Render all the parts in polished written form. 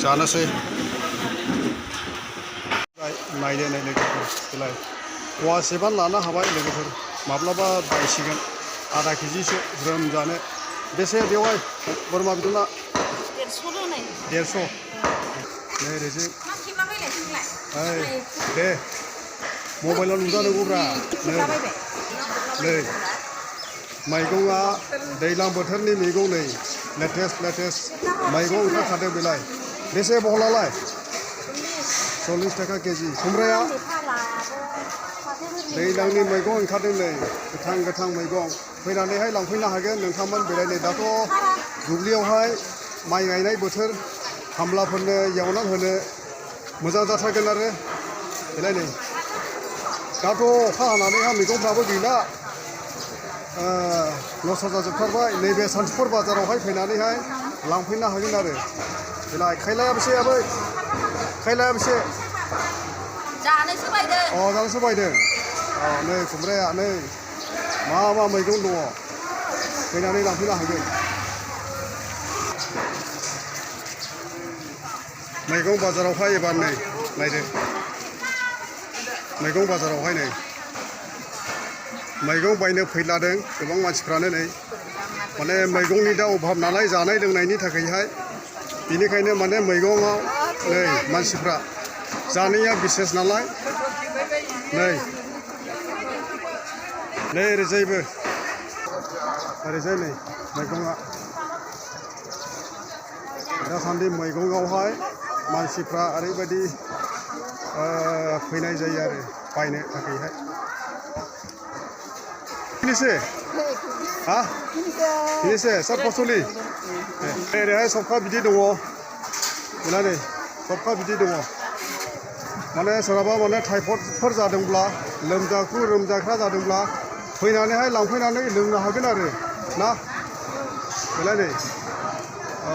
जानोसै नायदो नै लोगोफोर बेलाय पवासेबानो लानो हाबाय लोगोफोर माब्लाबा बायसिगोन आधा केजिसो ज्रोम जानो बेसे बेवहाय बोरमा बिदना 150 नै ओरैजे ओइ दे मबाइलाव नुजानांगौब्रा नै मैगंआ दैज्लां बोथोरनि मैगं नै लेटेस्ट मैगं ओंखारखादों बेलाय बेसे बहलालाय 40 थाखा केजि खुमब्राया दैज्लांनि मैगं ओंखारदों नै गोथां मैगं फैनानैहाय लांफैनो हागोन नोंथांमोन बेलाय नै दाथ' दुब्लियावहाय माइ गायनाय बोथोर खामलाफोरनो एवनानै होनो मोजां जाथारगोन आरो बेलाय नै दाथ' अखा हानानैहा मैगंफ्राबो गैला लस जाजोबथारबाय नैबे सान्थिफुर बाजारावहाय फैनानैहाय लांफैनो हागोन आरो बेलाय खायलाया बेसे आबै खायलाया बेसे जानोसो बायदों जानोसो बायदों नै खुमब्राया नै मा मैगं दङ फैनानै लांफैनो हागोन मैगं बाजारावहाय एबार नै नायदो मैगं बाजारावहाय नै मैगं बायनो फैलादों गोबां मानसिफ्रानो नै माने मैगंनि दा अभाब नालाय जानाय लोंनायनि थाखायहाय बेनिखायनो माने मैगङाव नै मानसिफ्रा जानाया बिसेस नालाय नै ओरैजायबो ओरैजाय नै मैगङा दासान्दि मैगङावहाय मानसिफ्रा ओरैबायदि फैनाय जायो आरो बायनो थाखायहाय किनिसे हा किनिसे सार फसलि ओरैहाय सबखा बिदि दङ बेना नै सबखा बिदि दङ माने सोरहाबा माने टाइफयडफोर जादोंब्ला लोमजाख्रा जादोंब्ला फैनानैहाय लांफैनानै लोंनो हागोन आरो ना बेलाय नै औ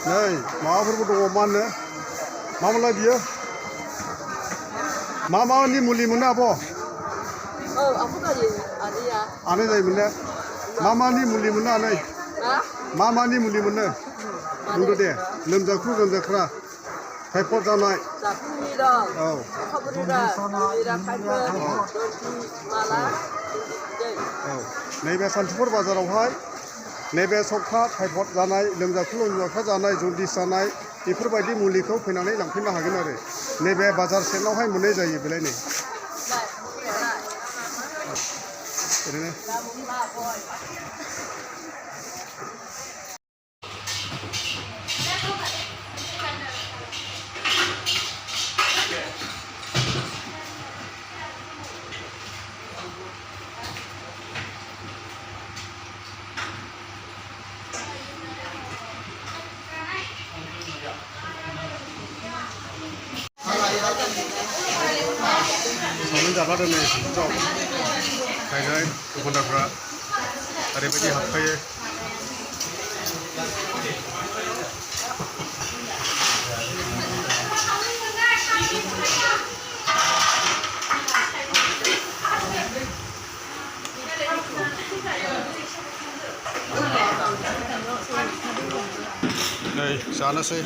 नै माबाफोरबो दङ मा होनो मामोनलाय बियो मानि मुलि मोनो आब' आनै जायोमोन ने मानि मुलि मोनो आनै मानि मुलि मोनो बुंदो दे लोमजाख्रा टाइफयड जानाय औ नैबे सान्थिफुर बाजारावहाय नैबे सबखा टाइफयड जानाय लोमजाख्रा जानाय जन्दिस जानाय बेफोरबायदि मुलिखौ फैनानै लांफैनो हागोन आरो नैबे बाजार सेरावहाय मोननाय जायो बेलाय नै ओरैनो सावनानै जाब्ला दोनै फुङाव गायनाय दखानदारफ्रा ओरैबायदि हाबखायो नै जानोसै